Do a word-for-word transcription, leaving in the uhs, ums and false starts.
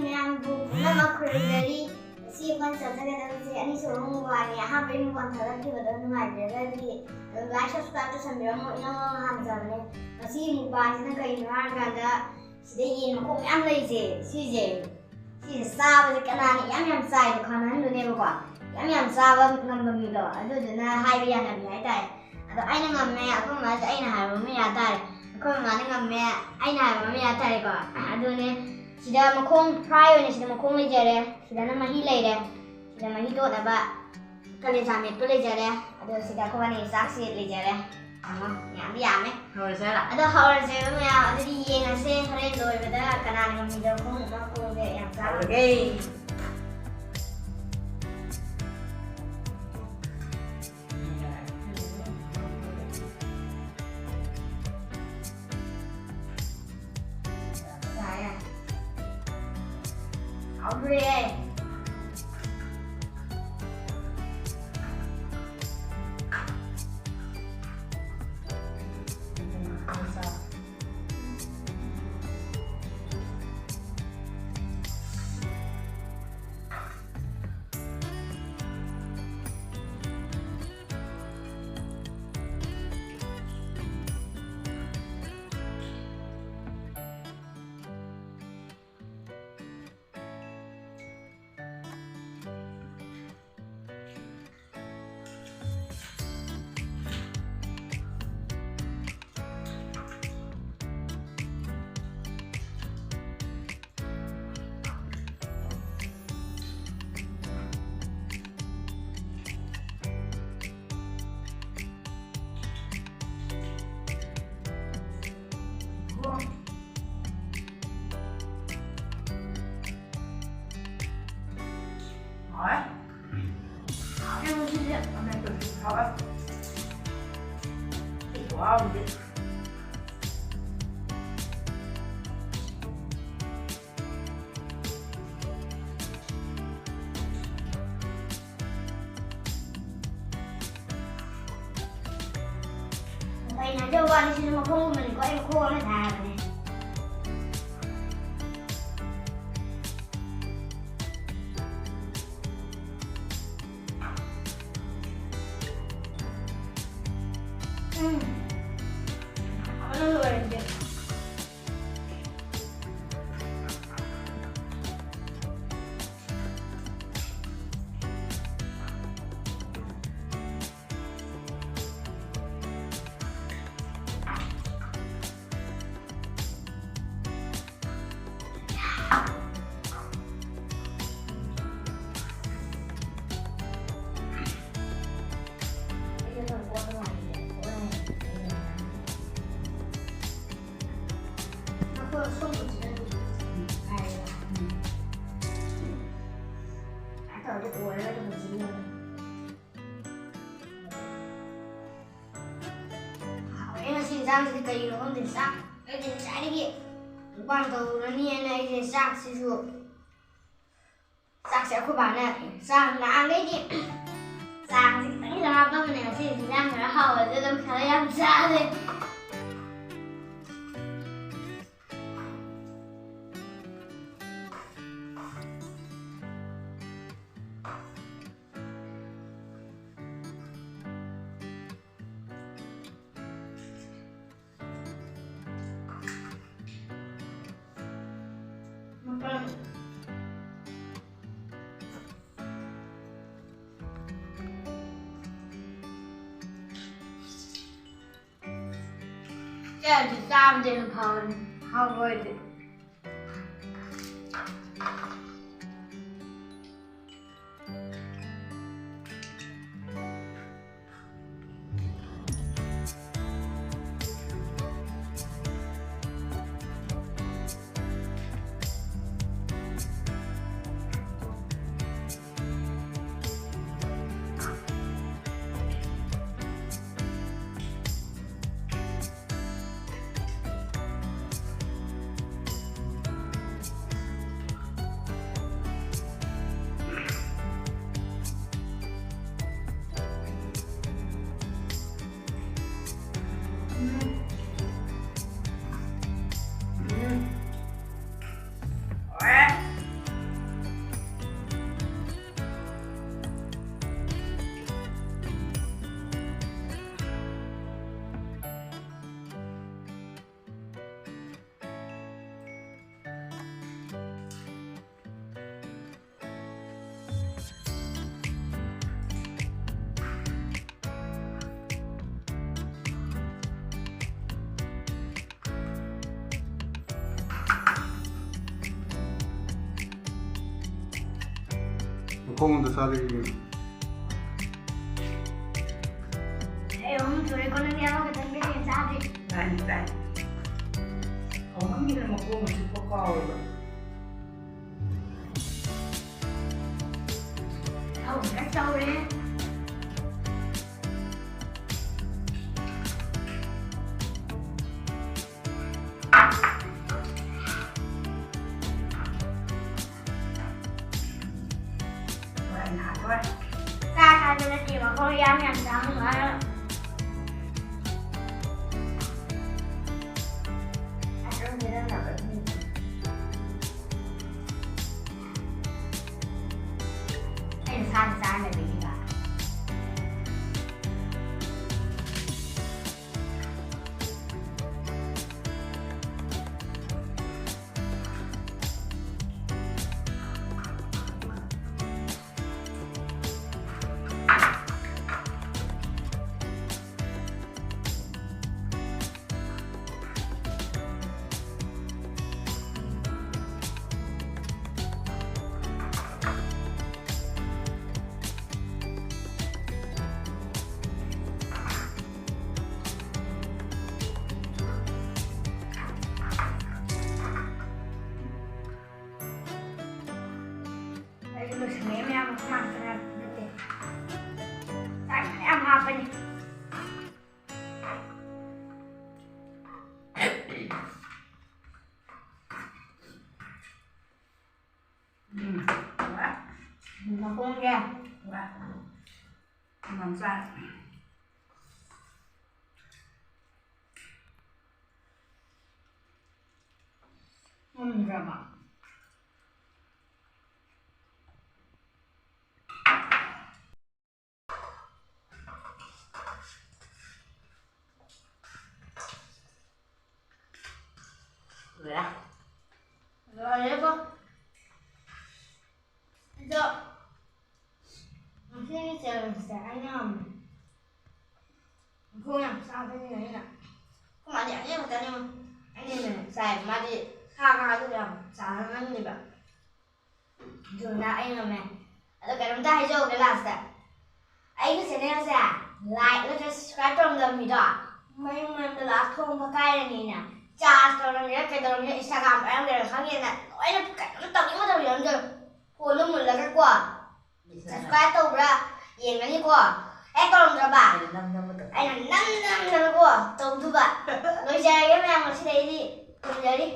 ꯃꯌꯥꯝꯕꯨ ꯄꯨꯝꯅꯃꯛ ꯈꯨꯔꯨꯝꯖꯔꯤ꯫ ꯉꯁꯤ ꯑꯩꯈꯣꯏꯅ ꯆꯠꯆꯒꯗꯕꯁꯦ ꯑꯅꯤꯁꯨꯕ ꯃꯨꯛꯕꯥꯡꯅꯤ꯫ ꯑꯍꯥꯟꯕꯒꯤ ꯃꯨꯛꯕꯥꯡ ꯊꯥꯒꯠꯈꯤꯕꯗꯣ ꯅꯨꯡꯉꯥꯏꯕꯤꯔꯒꯗꯤ ꯑꯗꯨꯝ like, subscribe ꯇꯧꯁꯟꯕꯤꯔꯝꯃꯣ꯫ ꯏꯅꯧ ꯅꯧꯅ ꯍꯥꯡꯖꯕꯅꯦ꯫ ꯉꯁꯤꯒꯤ ꯃꯨꯛꯕꯥꯡꯁꯤꯅ ꯀꯩꯅꯣ ꯍꯥꯏꯔꯀꯥꯟꯗ, ꯁꯤꯗ ꯌꯦꯟ ꯃꯈꯣꯡ ꯃꯌꯥꯝ ꯂꯩꯁꯦ, ꯁꯤꯁꯦ, ꯁꯤꯁꯦ ꯆꯥꯕꯁꯦ ꯀꯅꯥꯅ ꯌꯥꯝ ꯌꯥꯝ ꯆꯥꯏꯗꯣ ꯈꯪꯍꯟꯗꯣꯏꯅꯦꯕꯀꯣ꯫ ꯌꯥꯝ ꯌꯥꯝ ꯆꯥꯕ ꯉꯝꯕ ꯃꯤꯗꯣ, ꯑꯗꯨꯗꯨꯅ ꯍꯥꯏꯕ ꯌꯥꯅꯕꯤ ꯍꯥꯏꯇꯥꯔꯦ꯫ ꯑꯗꯣ ꯑꯩꯅ ꯉꯝꯃꯦ, ꯑꯩꯈꯣꯏ ꯃꯃꯥꯁꯦ ꯑꯩꯅ ꯍꯥꯏꯕ ꯑꯃ ꯌꯥ ꯇꯥꯔꯦ꯫ ꯑꯩꯈꯣꯏ ꯃꯃꯥꯅ ꯉꯝꯃꯦ, ꯑꯩꯅ ꯍꯥꯏꯕ ꯑꯃ ꯌꯥ ꯇꯥꯔꯦꯀꯣ꯫ ꯑꯗꯨꯅꯦ, ꯁꯤꯗ ꯃꯈꯣꯡ fry ꯑꯣꯏꯅ ꯁꯤꯗ ꯃꯈꯣꯡ ꯂꯩꯖꯔꯦ, ꯁꯤꯗꯅ ꯃꯍꯤ ꯂꯩꯔꯦ, ꯁꯤꯗ ꯃꯍꯤ ꯇꯣꯠꯅꯕ ꯀꯂꯦꯖꯥ ꯃꯦꯠꯄ ꯂꯩꯖꯔꯦ꯫ ꯑꯗꯣ ꯁꯤꯗ ꯑꯩꯈꯣꯏ ꯕꯥꯅꯤꯒꯤ ꯆꯥꯛꯁꯤ ꯂꯩꯖꯔꯦ꯫ ꯑꯃ ꯌꯥꯝꯗꯤ ꯌꯥꯝꯃꯦ꯫ ꯍꯧꯔꯁꯦ ꯍꯥꯏꯔꯣ? ꯑꯗꯣ ꯍꯧꯔꯁꯦꯕ ꯃꯌꯥꯝ꯫ ꯑꯗꯨꯗꯤ ꯌꯦꯡꯉꯁꯦ ꯍꯣꯔꯦꯟ ꯂꯣꯏꯕꯗ ꯀꯅꯥꯅ ꯉꯝꯃꯤꯗꯣ꯫ ꯈꯣꯡ ꯃꯈꯣꯡꯁꯦ ꯌꯥꯝ ꯆꯥꯔꯒꯦ꯫ ꯍꯧꯔꯒꯦ꯫ ꯌꯥꯔꯦ꯫ ꯍꯥꯎꯔꯦ꯫ ꯍꯥꯎꯋꯦ꯫ ꯍꯥꯎꯋꯦ ꯉꯁꯤꯗꯤ꯫ ꯑꯃꯦꯠꯄꯁꯨ ꯍꯥꯎꯋꯦ꯫ ꯈꯨꯍꯥꯎꯗꯤ꯫ ꯀꯩꯅꯣ ꯍꯥꯏꯖꯕ ꯋꯥꯅꯤ, ꯁꯤꯁꯨ ꯃꯈꯣꯡꯒꯨꯝꯕꯅꯤꯀꯣ, ꯑꯩ ꯃꯈꯣꯡ ꯑꯃ ꯊꯥꯔꯕꯅꯦ꯫ ꯍꯥꯎꯕꯅ ꯂꯣꯏꯔꯦ꯫ ꯍꯥꯎꯔꯦ ꯉꯁꯤ ꯏꯟꯖꯥꯡꯁꯤꯗꯤ꯫ ꯀꯩꯒꯤꯅꯣ ꯈꯪꯗꯦ, ꯆꯥꯛ ꯑꯩꯗꯤ ꯉꯁꯥꯏꯗꯒꯤ ꯃꯨꯛꯕꯥꯡ ꯇꯧꯔꯅꯤ ꯍꯥꯏꯅ ꯑꯩꯁꯦ ꯆꯥꯛꯁꯤꯁꯨ, ꯆꯥꯛꯁꯦ ꯑꯩꯈꯣꯏ ꯕꯥꯅ ꯆꯥꯛ ꯅꯍꯥꯟꯈꯩꯗꯤ ꯆꯥꯛꯁꯦ ꯈꯤꯇꯪ ꯈꯤꯇꯪ ꯍꯥꯞꯄꯝꯕꯅꯦ꯫ ꯉꯁꯤꯗꯤ ꯏꯟꯖꯥꯡ ꯈꯔ ꯍꯥꯎꯕꯗꯨꯗ ꯑꯗꯨꯝ ꯈꯔ ꯌꯥꯝ ꯆꯥꯔꯦ꯫ ꯆꯥꯕꯗꯤ ꯆꯥꯕꯗꯤ ꯑꯗꯨꯝ ꯐꯥꯎꯔꯅꯤ, ꯍꯥꯎꯕ ꯑꯣꯏꯔꯗꯤ꯫ ꯃꯈꯣꯡ ꯑꯝꯇ ꯆꯥꯗ꯭ꯔꯤ ꯀꯩꯒꯤꯅꯣ? ꯑꯩ ꯑꯍꯨꯝ ꯁꯨꯔꯦꯀꯣ, ꯅꯪꯗꯤ ꯑꯃꯈꯛꯇꯪꯗꯤ ꯍꯦꯟꯅ ꯆꯥꯗ꯭ꯔꯤ꯫ ꯇꯥꯏ, ꯇꯥꯏ꯫ ꯀꯃꯟꯒꯤꯗ ꯃꯈꯣꯡ ꯑꯃ ꯆꯨꯞꯄ ꯀꯥꯎꯔꯕ? ꯆꯥꯎꯔꯦ, ꯆꯥꯎꯔꯦ꯫ ꯆꯥ ꯆꯥꯗꯅ ꯇꯦ ꯃꯈꯣꯡ ꯌꯥꯝ ꯌꯥꯝ ꯆꯥꯍꯟꯕ꯫ ꯑꯩꯅ ꯁꯥꯗꯤ ꯆꯥꯔ ꯂꯩꯕꯒꯤꯕ꯫ ꯑꯩꯁꯨ ꯂꯣꯏꯁꯤꯟꯕ ꯌꯥꯝ ꯌꯥꯝꯕ ꯉꯥꯛꯇ ꯅꯠꯇꯦ꯫ ꯆꯥꯛ ꯃꯌꯥꯝ ꯍꯥꯞꯄꯅꯤ꯫ ꯎꯝ꯫ ꯃꯈꯣꯡꯁꯦ꯫ ꯌꯥꯝ ꯆꯥꯏ꯫ ꯉꯝꯗ꯭ꯔꯕ꯫ ꯂꯣꯏꯔꯦ꯫ ꯂꯣꯏꯔꯦꯕꯣ꯫ ꯑꯗꯣ ꯉꯁꯤꯒꯤ challengeꯁꯦ ꯑꯩꯅ ꯉꯝꯃꯦ꯫ ꯃꯈꯣꯡ ꯌꯥꯝ ꯆꯥꯕꯅꯤꯅ ꯑꯩꯅ꯫ ꯑꯩꯈꯣꯏ ꯃꯥꯗꯤ ꯑꯅꯤꯃꯛꯇꯅꯦ꯫ ꯑꯩꯅ ꯍꯦꯟꯅ ꯆꯥꯏ꯫ ꯃꯥꯗꯤ ꯁꯥ ꯉꯥꯗꯨ ꯌꯥꯝ ꯆꯥꯒꯟꯗꯦꯕ꯫ ꯑꯗꯨꯅ ꯑꯩ ꯉꯝꯃꯦ꯫ ꯑꯗꯣ ꯀꯩꯅꯣꯝꯇ ꯍꯥꯏꯖꯍꯧꯒꯦ ꯂꯥꯁꯇ, ꯑꯩꯒꯤ ꯆꯦꯅꯦꯜꯁꯦ ꯂꯥꯏꯛ ꯅꯠꯇ꯭ꯔ ꯁꯕꯁꯀ꯭ꯔꯥꯏꯕ ꯇꯧꯔꯝꯗꯕ ꯃꯤꯗꯣ ꯃꯌꯨꯝ ꯃꯌꯨꯝꯗ ꯂꯥꯛ ꯊꯣꯡꯕ ꯀꯥꯏꯔꯅꯤꯅ ꯆꯥꯔꯖ ꯇꯧꯔꯝꯒꯦꯔꯥ ꯀꯩꯗꯧꯔꯝꯒꯦꯔꯥ ꯏꯟꯁꯇꯥꯒ꯭ꯔꯥꯝ ꯄꯥꯏꯔꯝꯒꯦꯔꯥ ꯈꯪꯗꯦꯅ ꯂꯣꯏꯅ ꯀꯩꯅꯣꯝ ꯇꯧꯅꯤꯡꯕ ꯇꯧꯖꯔꯝꯖꯔꯣ꯫ ꯐꯣꯟꯗꯣ ꯃꯨꯜꯂꯒꯀꯣ ꯁꯕꯁꯀ꯭ꯔꯥꯏꯕ ꯇꯧꯕ꯭ꯔꯥ ꯌꯦꯡꯒꯅꯤꯀꯣ꯫ ꯍꯦꯛ ꯇꯧꯔꯝꯗ꯭ꯔꯕ ꯑꯩꯅ ꯅꯝ ꯅꯝꯕ ꯇꯧ꯫ ꯑꯩꯅ ꯅꯝ ꯅꯝꯗꯅꯀꯣ ꯇꯧꯗꯨꯕ꯫ ꯂꯣꯏꯖꯔꯒꯦ ꯃꯌꯥꯝ, ꯉꯁꯤꯗꯩꯗꯤ ꯊꯝꯖꯔꯤ꯫